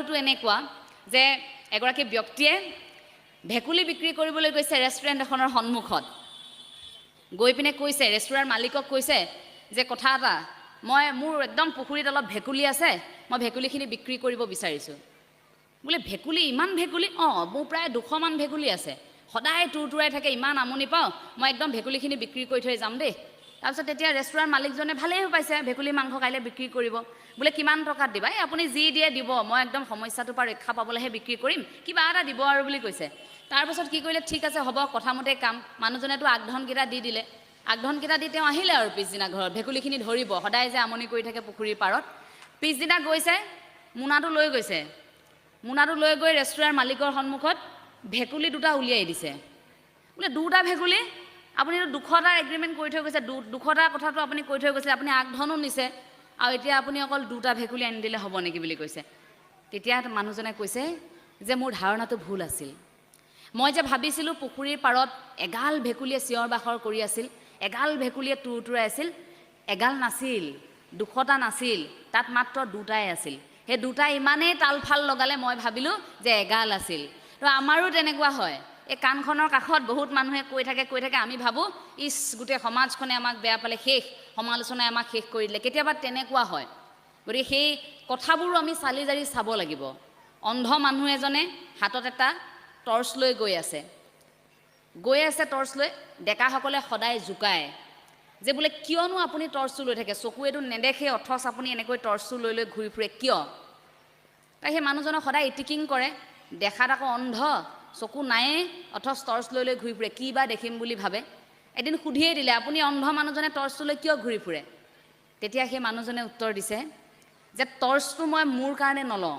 সাধুটো এনেকুৱা যে এগৰাকী ব্যক্তিয়ে ভেকুলী বিক্ৰী কৰিবলৈ গৈছে ৰেষ্টুৰেণ্ট এখনৰ সন্মুখত। গৈ পিনে কৈছে, ৰেষ্টুৰেণ্ট মালিকক কৈছে যে কথা এটা, মই মোৰ একদম পুখুৰীত অলপ ভেকুলী আছে, মই ভেকুলীখিনি বিক্ৰী কৰিব বিচাৰিছোঁ। বোলে, ভেকুলী? ইমান ভেকুলী? অঁ, মোৰ প্ৰায় 200মান ভেকুলী আছে, সদায় তোৰ তোৰাই থাকে, ইমান আমনি পাওঁ, মই একদম ভেকুলীখিনি বিক্ৰী কৰি থৈ যাম দেই। তাৰপিছত তেতিয়া ৰেষ্টুৰেণ্ট মালিকজনে ভালেই পাইছে, ভেকুলী মাংস কাইলৈ বিক্ৰী কৰিব। বোলে, কিমান টকাত দিবা? এই আপুনি যি দিয়ে দিব, মই একদম সমস্যাটোৰ পৰা ৰক্ষা পাবলৈহে বিক্ৰী কৰিম, কিবা এটা দিব আৰু বুলি কৈছে। তাৰপাছত কি কৰিলে? ঠিক আছে, হ'ব, কথামতে কাম। মানুহজনেতো আগধনকেইটা দি দিলে। আগধনকেইটা দি তেওঁ আহিলে আৰু পিছদিনা ঘৰত ভেকুলীখিনি ধৰিব, সদায় যে আমনি কৰি থাকে পুখুৰীৰ পাৰত। পিছদিনা গৈছে, মোনাটো লৈ গৈছে। মোনাটো লৈ গৈ ৰেষ্টুৰেণ্ট মালিকৰ সন্মুখত ভেকুলী দুটা উলিয়াই দিছে। বোলে, দুটা ভেকুলী? আপুনিতো 200টাৰ এগ্ৰিমেণ্ট কৰি থৈ গৈছে, 200টাৰ কথাটো আপুনি কৈ থৈ গৈছে, আপুনি আগধনো নিছে আৰু এতিয়া আপুনি অকল দুটা ভেকুলী আনি দিলে হ'ব নেকি বুলি কৈছে। তেতিয়া মানুহজনে কৈছে যে মোৰ ধাৰণাটো ভুল আছিল। মই যে ভাবিছিলোঁ পুখুৰীৰ পাৰত এগাল ভেকুলীয়ে চিঞৰ বাখৰ কৰি আছিল, এগাল ভেকুলীয়ে তোৰ তোৰাই আছিল, এগাল নাছিল, 200টা নাছিল, তাত মাত্ৰ দুটাই আছিল। সেই দুটাই ইমানেই তাল ফাল লগালে, মই ভাবিলোঁ যে এগাল আছিল। তো আমাৰো তেনেকুৱা হয়। এই কাণখনৰ কাষত বহুত মানুহে কৈ থাকে, কৈ থাকে, আমি ভাবোঁ, ইছ, গোটেই সমাজখনে আমাক বেয়া পালে, শেষ, সমালোচনাই আমাক শেষ কৰি দিলে। কেতিয়াবা তেনেকুৱা হয়। গতিকে সেই কথাবোৰো আমি চালি জাৰি চাব লাগিব। অন্ধ মানুহ এজনে হাতত এটা টৰ্চ লৈ গৈ আছে, গৈ আছে টৰ্চ লৈ। ডেকাসকলে সদায় জোকায় যে বোলে, কিয়নো আপুনি টৰ্চটো লৈ থাকে? চকুৱেতো নেদেখে, অথচ আপুনি এনেকৈ টৰ্চটো লৈ লৈ ঘূৰি ফুৰে কিয়? তাই সেই মানুহজনক সদায় ইতিকিং কৰে। দেখাত আকৌ অন্ধ, চকু নায়েই, অথচ টৰ্চ লৈ লৈ ঘূৰি ফুৰে, কি বা দেখিম বুলি ভাবে। এদিন সুধিয়েই দিলে, আপুনি অন্ধ মানুহজনে টৰ্চটো লৈ কিয় ঘূৰি ফুৰে? তেতিয়া সেই মানুহজনে উত্তৰ দিছে যে টৰ্চটো মই মোৰ কাৰণে নলওঁ,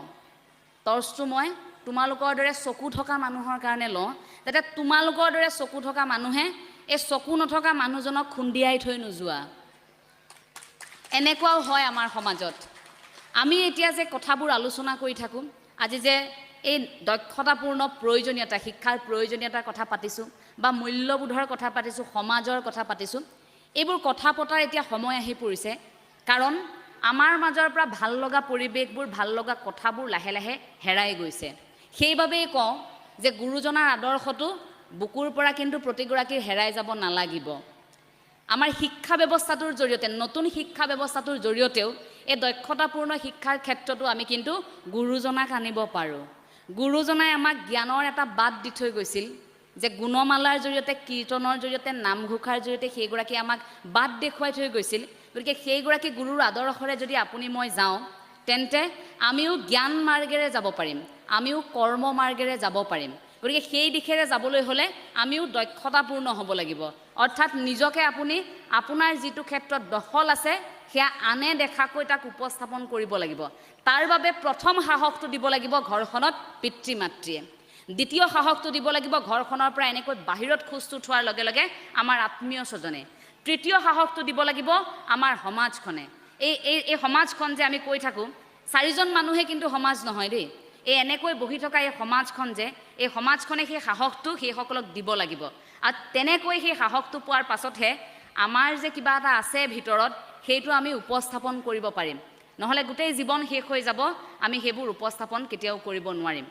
টৰ্চটো মই তোমালোকৰ দৰে চকু থকা মানুহৰ কাৰণে লওঁ, যাতে তোমালোকৰ দৰে চকু থকা মানুহে এই চকু নথকা মানুহজনক খুন্দিয়াই থৈ নোযোৱা। এনেকুৱাও হয় আমাৰ সমাজত। আমি এতিয়া যে কথাবোৰ আলোচনা কৰি থাকোঁ, আজি যে এই দক্ষতাপূৰ্ণ প্ৰয়োজনীয়তা, শিক্ষাৰ প্ৰয়োজনীয়তাৰ কথা পাতিছোঁ বা মূল্যবোধৰ কথা পাতিছোঁ, সমাজৰ কথা পাতিছোঁ, এইবোৰ কথা পতাৰ এতিয়া সময় আহি পৰিছে। কাৰণ আমাৰ মাজৰ পৰা ভাল লগা পৰিৱেশবোৰ, ভাল লগা কথাবোৰ লাহে লাহে হেৰাই গৈছে। সেইবাবেই কওঁ যে গুৰুজনাৰ আদৰ্শটো বুকুৰ পৰা কিন্তু প্ৰতিগৰাকীৰ হেৰাই যাব নালাগিব। আমাৰ শিক্ষা ব্যৱস্থাটোৰ জৰিয়তে, নতুন শিক্ষা ব্যৱস্থাটোৰ জৰিয়তেও এই দক্ষতাপূৰ্ণ শিক্ষাৰ ক্ষেত্ৰতো আমি কিন্তু গুৰুজনাক আনিব পাৰোঁ। গুৰুজনাই আমাক জ্ঞানৰ এটা বাট দি থৈ গৈছিল যে গুণমালাৰ জৰিয়তে, কীৰ্তনৰ জৰিয়তে, নামঘোষাৰ জৰিয়তে সেইগৰাকী আমাক বাট দেখুৱাই থৈ গৈছিল। গতিকে সেইগৰাকী গুৰুৰ আদৰ্শৰে যদি আপুনি মই যাওঁ, তেন্তে আমিও জ্ঞান মাৰ্গেৰে যাব পাৰিম, আমিও কৰ্ম মাৰ্গেৰে যাব পাৰিম। গতিকে সেই দিশেৰে যাবলৈ হ'লে আমিও দক্ষতাপূৰ্ণ হ'ব লাগিব। অৰ্থাৎ নিজকে আপুনি আপোনাৰ যিটো ক্ষেত্ৰত দখল আছে, সেয়া আনে দেখাকৈ তাক উপস্থাপন কৰিব লাগিব। তাৰ বাবে প্ৰথম সাহসটো দিব লাগিব ঘৰখনত পিতৃ মাতৃয়ে। দ্বিতীয় সাহসটো দিব লাগিব ঘৰখনৰ পৰা এনেকৈ বাহিৰত খোজটো থোৱাৰ লগে লগে আমাৰ আত্মীয় স্বজনে। তৃতীয় সাহসটো দিব লাগিব আমাৰ সমাজখনে। এই সমাজখন যে আমি কৈ থাকোঁ, চাৰিজন মানুহে কিন্তু সমাজ নহয় দেই। এই এনেকৈ বহি থকা এই সমাজখন যে, এই সমাজখনে সেই সাহসটো সেইসকলক দিব লাগিব। আৰু তেনেকৈ সেই সাহসটো পোৱাৰ পাছতহে আমাৰ যে কিবা এটা আছে ভিতৰত, সেইটো আমি উপস্থাপন কৰিব পাৰিম। নহ'লে গোটেই জীৱন শেষ হৈ যাব, আমি সেইবোৰ উপস্থাপন কেতিয়াও কৰিব নোৱাৰিম।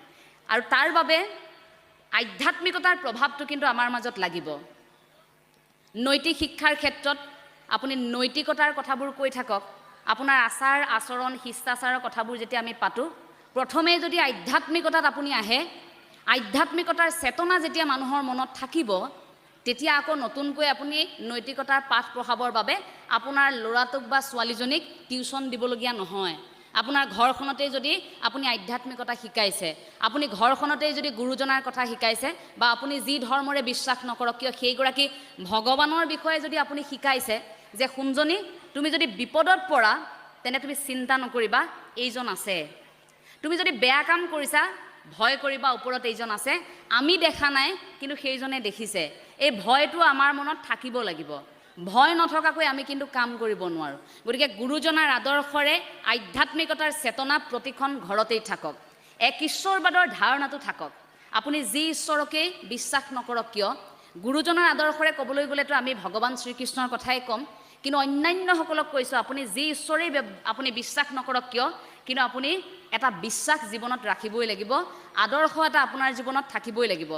আৰু তাৰ বাবে আধ্যাত্মিকতাৰ প্ৰভাৱটো কিন্তু আমাৰ মাজত লাগিব। নৈতিক শিক্ষাৰ ক্ষেত্ৰত আপুনি নৈতিকতাৰ কথাবোৰ কৈ থাকক, আপোনাৰ আচাৰ আচৰণ, শিষ্টাচাৰৰ কথাবোৰ যেতিয়া আমি পাতোঁ, প্ৰথমেই যদি আধ্যাত্মিকতাত আপুনি আহে, আধ্যাত্মিকতাৰ চেতনা যেতিয়া মানুহৰ মনত থাকিব, তেতিয়া আকৌ নতুনকৈ আপুনি নৈতিকতাৰ পাঠ পঢ়াবৰ বাবে আপোনাৰ ল'ৰাটোক বা ছোৱালীজনীক টিউশ্যন দিবলগীয়া নহয়। আপোনাৰ ঘৰখনতেই যদি আপুনি আধ্যাত্মিকতা শিকাইছে, আপুনি ঘৰখনতেই যদি গুৰুজনাৰ কথা শিকাইছে বা আপুনি যি ধৰ্মৰে বিশ্বাস নকৰক কিয়, সেইগৰাকী ভগৱানৰ বিষয়ে যদি আপুনি শিকাইছে যে সোণজনী, তুমি যদি বিপদত পৰা, তেনে তুমি চিন্তা নকৰিবা, এইজন আছে। তুমি যদি বেয়া কাম কৰিছা, ভয় কৰিবা, ওপৰত এইজন আছে। আমি দেখা নাই, কিন্তু সেইজনে দেখিছে। এই ভয়টো আমাৰ মনত থাকিব লাগিব। ভয় নথকাকৈ আমি কিন্তু কাম কৰিব নোৱাৰোঁ। গতিকে গুৰুজনাৰ আদৰ্শৰে আধ্যাত্মিকতাৰ চেতনা প্ৰতিখন ঘৰতেই থাকক, এক ঈশ্বৰবাদৰ ধাৰণাটো থাকক। আপুনি যি ঈশ্বৰকেই বিশ্বাস নকৰক কিয়, গুৰুজনাৰ আদৰ্শৰে ক'বলৈ গ'লেতো আমি ভগৱান শ্ৰীকৃষ্ণৰ কথাই ক'ম, কিন্তু অন্যান্যসকলক কৈছোঁ, আপুনি যি ঈশ্বৰেই আপুনি বিশ্বাস নকৰক কিয়, কিন্তু আপুনি এটা বিশ্বাস জীৱনত ৰাখিবই লাগিব, আদৰ্শ এটা আপোনাৰ জীৱনত থাকিবই লাগিব।